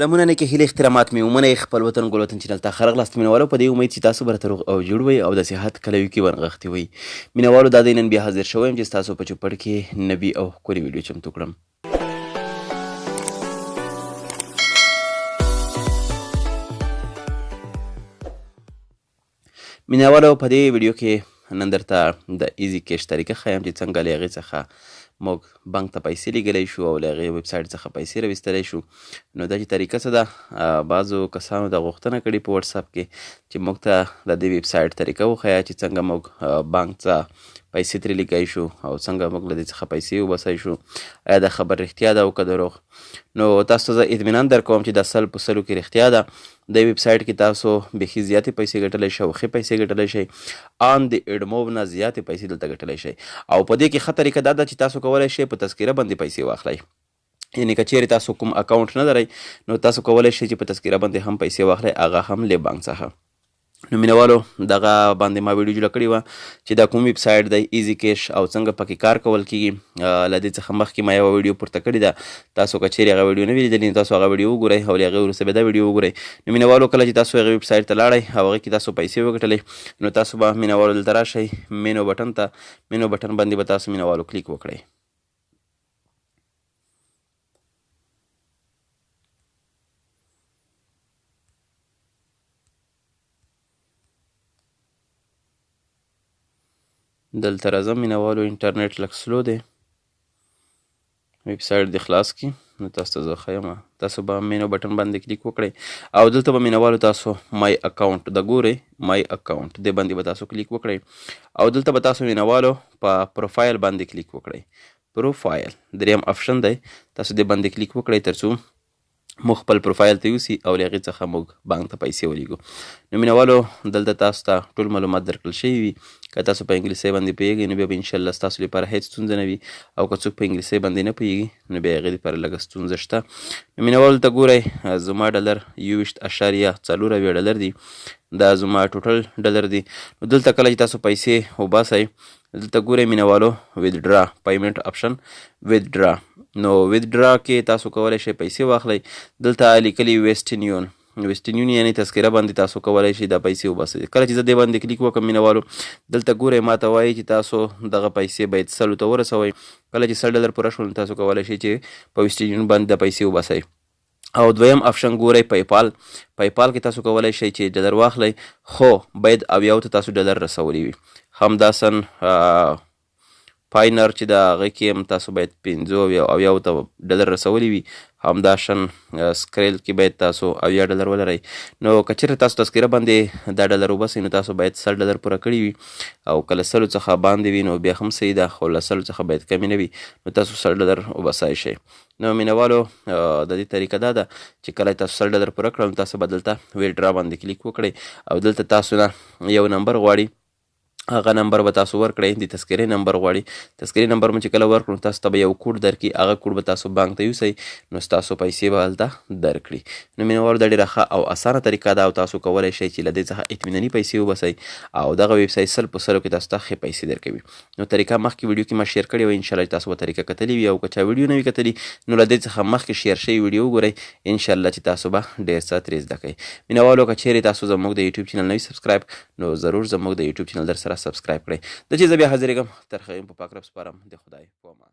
سلامونه نیکې هیلې احترامات مې ومنئ خپل وطن ګل وطن چینل ته ښه راغلاست مینوالو په دې امید چې تاسو به راته روغ او جوړ وئ او د صحت کلیو کې به نغښتي وئ. مینوالو دا دی نن بیا حاضر شوی یم چې ستاسو په چوپړ کې نوي او ښکلې ویډیو چمتو کړم. مینوالو په دې ویډیو کې نن درته د ایزي کیش طریقه ښایم چې څنګه له هغې څخه موږ بانک ته پیسې لیږلی شو او له هغې ویب سایټ څخه پیسې راویستلی شو. نو دا چې طریقه څه ده، بعضو کسانو دا غوښتنه کړې په واتساپ کې چې موږ ته د دې ویب سایټ طریقه وښیه چې څنګه موږ بانک ته پیسې ترې لیږلی شو او څنګه موږ له دې څخه پیسې وباسای شو، ایا دا خبر رښتیا ده او که دروغ. نو تاسو ته زه اطمینان درکوم چې دا سل په سلو کې رښتیا ده. د ویب سایټ کې تاسو بیخي زیاتې پیسې ګټلی شئ او ښې پیسې ګټلی شئ، آن د اډموب نه زیاتې پیسې دلته ګټلی شئ. او په دې کې ښه طریقه دا ده چې تاسو کولی شئ په تذکره باندې پیسې واخلئ، یعنی که چیرې تاسو کوم اکاونټ نه لرئ نو تاسو کولی شئ چې په تذکره باندې هم پیسې واخلئ، هغه هم له بانک څخه. نو مینوالو دغه باندې ما ویډیو جوړه کړې وه چې دا کوم ویب سایټ دی ایزي کیش او څنګه پکې کار کول کیږي. له دې څخه مخکې ما یوه ویډیو پورته کړې ده، تاسو که چیرې هغه ویډیو نه وي لیدلې نو تاسو هغه ویډیو وګورئ او له هغې وروسته بیا دا ویډیو وګورئ. نو مینوالو کله چې تاسو هغې ویب سایټ ته لاړئ او هغې کې تاسو پیسې وګټلې نو تاسو به مینوالو دلته راشئ مینو بټن ته، مینو بټن باندې به تاسو مینوالو کلیک وکړئ. دلته راځم مینوالو، انټرنیټ لږ سلو دی، ویب سایټ دې خلاص کړي نو تاسو ته زه ښیم. تاسو به مینو بټن باندې کلیک وکړئ او دلته به مینوالو تاسو مای اکاونټ د ګورئ، مای اکاونټ دې باندې به تاسو کلیک وکړئ او دلته به تاسو مینوالو په پروفایل باندې کلیک وکړئ. پروفایل دریم اپشن دی، تاسو دې باندې کلیک وکړئ ترڅو موږ خپل پروفایل ته یوسي او له هغې څخه موږ بانک ته پیسې ولیږو. نو مینوالو دلته تاسو ته ټول معلومات درکړل شوي وي. که تاسو په انګلیسي باندې پوهېږئ نو بیا به انشاءالله ستاسو لپاره هېڅ ستونزه نه وي، او که څوک په انګلیسي باندې نه پوهېږي نو بیا هغې لپاره لږه ستونزه شته. نو مینوالو ته ګورئ زما ډالر 21.74 ډالر دي، دا زما ټوټل ډالر دي. نو دلته کله چې تاسو پیسې وباسئ دلته ګورئ مینوالو ویدډرا پیمنټ اپشن ویدډرا، نو ویدډرا کې تاسو کولی شئ پیسې واخلئ. دلته لیکلي ویسټرن یون، ویسټرن یون یعنی تذکره باندې تاسو کولی شئ دا پیسې وباسئ. کله چې زه دې باندې کلیک وکړم مینوالو دلته ګورئ ما ته وایي چې تاسو دغه پیسې باید سلو ته ورسوئ. کله چې 100 ډالر پوره شول نو تاسو کولی شئ چې په ویسټرن یون باندې دا پیسې وباسئ. او دویم اپشن ګورئ پیپال، پیپال کې تاسو کولی شئ چې ډالر واخلئ، خو باید 70 ته تاسو ډالر رسولي وي. همداسن پاینر چې د هغې کې هم تاسو باید 75 ته ډالر رسولي وي. همداشان سکریل کې باید تاسو 70 ډالر ولرئ. نو که چېرې تاسو تذکره باندې دا ډالر وباسئ نو تاسو باید 100 ډالر پوره کړي وي، او که له 100 څخه باندې وي نو بیا هم صحیح ده، خو له 100 څخه باید کمې نه وي، نو تاسو 100 ډالر وباسای شئ. نو مینوالو د دې طریقه دا ده چې کله تاسو 100 ډالر پوره کړل نو تاسو به دلته ویډرا باندې کلیک وکړئ او دلته تاسو نه یو نمبر غواړي، هغه نمبر به تاسو ورکړئ، د تذکرې نمبر غواړي. تذکرې نمبر مو چې کله ورکړو تاسو ته به یو کوډ درکړي، هغه کوډ به تاسو بانک ته یوسئ نو ستاسو پیسې به هلته درکړي. نو مینوالو دا ډېره ښه او اسانه طریقه ده او تاسو کولی شئ چې له دې څخه اطمیناني پیسې وباسئ او دغه ویب سایټ 100 په 100 کې تاسو ته ښې پیسې درکوي. نو طریقه مخکې ویډیو کې ما شیر کړې وه، انشاءالله چې تاسو به طریقه کتلې وي، او که چا ویډیو نه وي کتلې نو له دې څخه مخکې شیر شوې ویډیو وګورئ، انشاءالله چې تاسو به ډېر څه ترې زده کړئ. مینوالو که چیرې تاسو زموږ د یوټیوب چینل نه وي سبسکرایب نو ضرور زموږ د یوټیوب چینل در سره سبسکرایب کړئ. د چې زه بیا حاضرېږم تر هغې په پاک رب سپارم، د خدای په امان.